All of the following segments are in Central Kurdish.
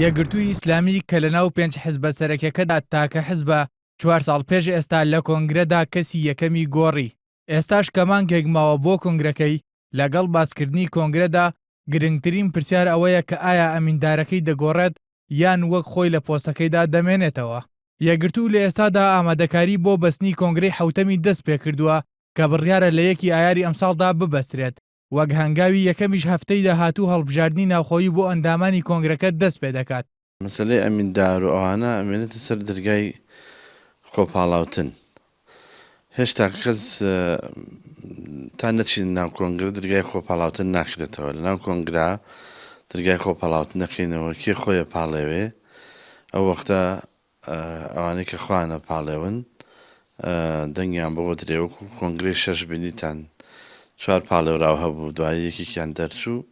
یەکگرتووی ئیسلامی کە لەناو پێنج حزبە سەرەکیەکەدا تاکە حزبە، چوار ساڵ پێش ئێستا لە کۆنگرەدا کەسی یەکەمی گۆڕی، ئێستاش کە مانگێک ماوە بۆ کۆنگرەکەی، لەگەڵ باسکردنی کۆنگرەدا گرنگترین پرسیار ئەوەیە کە ئایا ئەمیندارەکەی دەگۆڕێت یان وەک خۆی لە پۆستەکەیدا دەمێنێتەوە. یەکگرتوو لە ئێستادا ئامادەکاری بۆ بەستنی کۆنگرەی حەوتەمی دەستپێکردووە کە بڕیارە لە یەکی ئایاری ئەمساڵدا ببەسترێت، وەک هەنگاوی یەکەمیش هەفتەی داهاتوو هەڵبژاردنی ناوخۆیی بۆ ئەندامانی کۆنگرەکە دەستپێدەکات. مەسەلەی ئەمیندار و ئەوانە ئەمێنێتە سەر دەرگای خۆپاڵاوتن. هێشتا کەس تا نەچین ناو کۆنگرە دەرگای خۆپاڵاوتن ناکرێتەوە. لە ناو کۆنگرە دەرگای خۆپاڵاوتن دەکەینەوە، کێ خۆی ئەپاڵێوێ ئەو وەختە ئەوانەی کە خۆیان ئەپاڵێون دەنگیان بۆ بدرێ. وەکو کۆنگرەی شەش بینیتان چوار پاڵێوراو هەبوو دوایی یەکێکیان دەرچوو.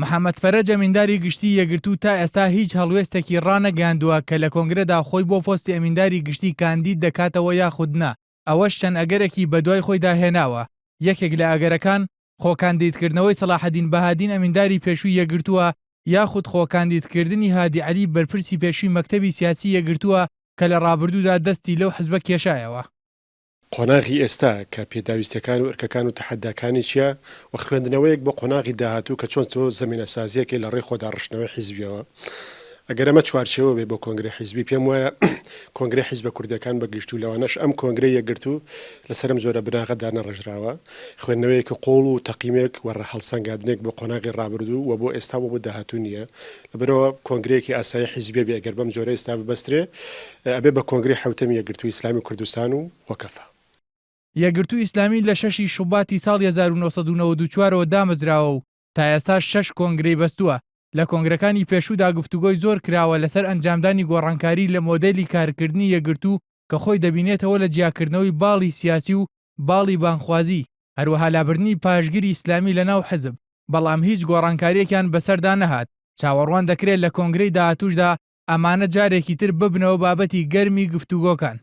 محەمەد فەرەج ئەمینداری گشتیی یەکگرتوو تا ئێستا هیچ هەڵوێستێکی ڕانەگەیاندووە کە لە کۆنگرەدا خۆی بۆ پۆستی ئەمینداری گشتی کاندید دەکاتەوە یاخود نا، ئەوەش چەند ئەگەرێکی بەدوای خۆیدا هێناوە، یەکێک لە ئەگەرەکان خۆکاندیدکردنەوەی سەڵاحەدین بەهادین ئەمینداری پێشووی یەکگرتووە یاخود خۆکاندیدکردنی هادی عەلی بەرپرسی پێشووی مەکتەبی سیاسی یەکگرتووە کە لە ڕابردوودا دەستی لەو حزبە کێشایەوە. قۆناغی ئێستا کە پێداویستیەکان و ئەرکەکان و تەحەداکانی چیە و خوێندنەوەیەک بۆ قۆناغی داهاتوو کە چۆن تۆ زەمینەسازیەکەی لە ڕێی خۆداڕشتنەوەی حیزبیەوە ئەگەر ئەمە چوارچێوە بێ بۆ کۆنگرەی حیزبی پێم وایە کۆنگرەی حیزبە کوردیەکان بە گشتی و لەوانەش ئەم کۆنگرەی یەکگرتوو لەسەر ئەم جۆرە بناغە دانەڕێژراوە خوێندنەوەیەکی قوڵ و تەقیمێک و هەڵسەنگاندنێک بۆ قۆناغی ڕابردوو و بۆ ئێستا و بۆ داهاتوو نیە لەبەرئەوە کۆنگرەیەکی ئاسایی حیزبیە بێ ئەگەر بەم جۆرە ئێستا ببەسترێ ئەبێ بە کۆنگرەی حەوتەمی یەکگرتووی ئیسلامی کوردستان و وەکەفە. یەکگرتووی ئیسلامی لە شەش ی شوباتی ساڵی 1994 ەوە دامەزراوە و تا ئێستاش شەش کۆنگرەی بەستووە، لە کۆنگرەکانی پێشوودا گفتوگۆی زۆر کراوە لەسەر ئەنجامدانی گۆڕانکاری لە مۆدێلی کارکردنی یەکگرتوو کە خۆی دەبینێتەوە لە جیاکردنەوەی باڵی سیاسی و باڵی بانگخوازی، هەروەها لابردنی پاشگری ئیسلامی لەناو حزب، بەڵام هیچ گۆڕانکارییەکیان بەسەردا نەهات، چاوەڕوان دەکرێت لە کۆنگرەی داهاتووشدا ئەمانە جارێکی تر ببنەوە بابەتی گەرمی گفتوگۆکان.